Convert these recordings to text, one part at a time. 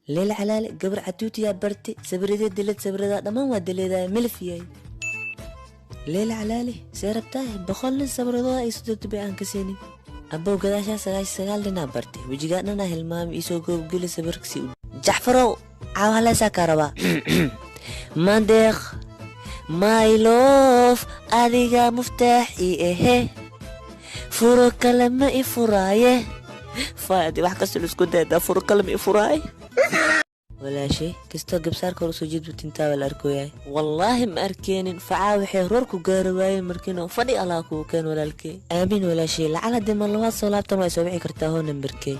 Leel calaale gabar catuutiyaa barti sawiradee dilad sawiradaa dhammaan waa dileedaaya milifiyay. Leel calaale see rabtaa 100 nin sawiradooda ay soo bay aan ka siinin. Abow gadaashaa 99 ninaa bartay wejigaa dhanaa hilmaami iisoo goobgeli sawirkasi. Jacfarow caawaleesaa kaa rabaa. Mandeeq my love adiga muftaax ii ahe furo kale ma i furaaye. Faadi wax kasta isku daydaa furo kale ma i furaaye. Walaashay kastoo gabsaarka hor usoo jeedbu tintaaba la arkoyaay. Wallaahi ma arkeenin facaa waxay roor ku gaari waayeen markiino fadhi allah kugu keen walaalkey. Aamin walaashay lacal haddii mar labaad soo laabtan waa soo wici kartaa hoo nambarkey.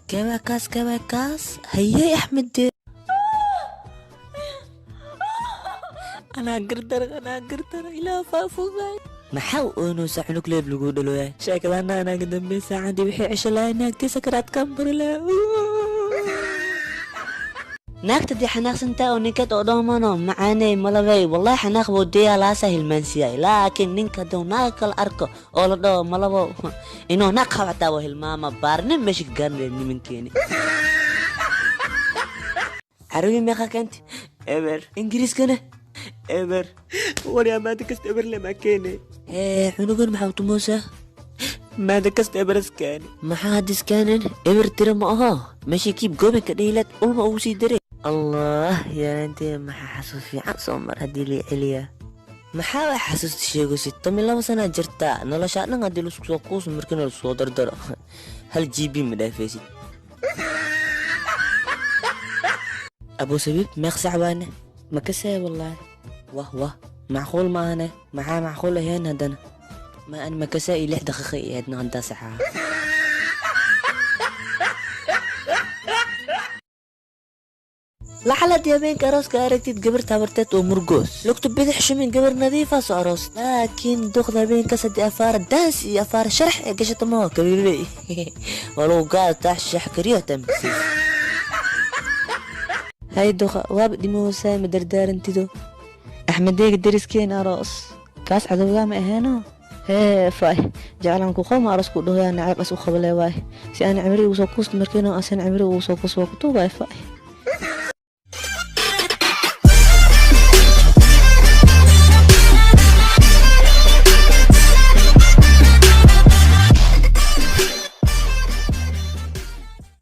Keebaa kaas keebaa kaas hayey Axmed dee. Anaa gardara anaa gardara ilaa faafugaay. Maxaa u oonaysaa cunug leeb lagu dhaloyaay? Sheekadaana anaaga dambe saacadii waxay cesho lahay naagtii sakaraadkaan bari lahaa. Naagta dii xanaaqsantaa oo ninkeed oo dhoomano macaaney malabey wallahi xanaaq buu deeyaa laasaa hilmaansiiyay. Laakiin ninka hadduu naaga kala arko oo la dhaho malabo inuu naag qabataa waa hilmaama baarnin meesha ka gaarnay nimankeeni. Carabi meeqa keenti? Eber. Ingiriiskana? Eber. Waryaa maanta kasta eber lama keene. Hee cunugan maxaa u tumoosaa? Maanta kasta eber iskaani. Maxaa hadda iskaanin? Eber tira ma aho. Meeshii kiib goobinka dhihilaad ulma ugu sii daray. Allah yaaraantee maxaa xasuus fiican soo mar haddii la celiyaa. Maxaa wax xasuusta sheegaysid? 12 sanaa jirtaa noloshaa dhan haddii laisku soo kuuso markiina lasoo dardaro 1 GB ma dhaafaysid. Abuu Sabiib meeq sac waane? Ma kasaya wallaahi. Wah wah macquul maahane. Maxaa macquul ahayn haddana? Ma an makasa iyo 6 daqiiqo iyo ahaydna haddaa saxaa. Lacalad habeenka arooska aragtid gabar tabarteed oo murgoos lugta bidix shumin gabar nadiifa soo aroos. Laakiin duqda habeenkaas haddii afaara daans iyo afaara sharax ee gashata maho kabiibey waa lagu gaadataa shax kariyo tamkisiis. Hay duqa waaba dhimoosaa ma dardaarantido. Axmedeega deriskeena aroos kaas cadowgaa ma aheeno. Hee faay jeclaan ku qowma aroos ku dhahoyaa nacayb as u qabale waay si aan cimri ugu soo kuusto markiino asan cimri ugu soo kuus waa ku tuugaay faay.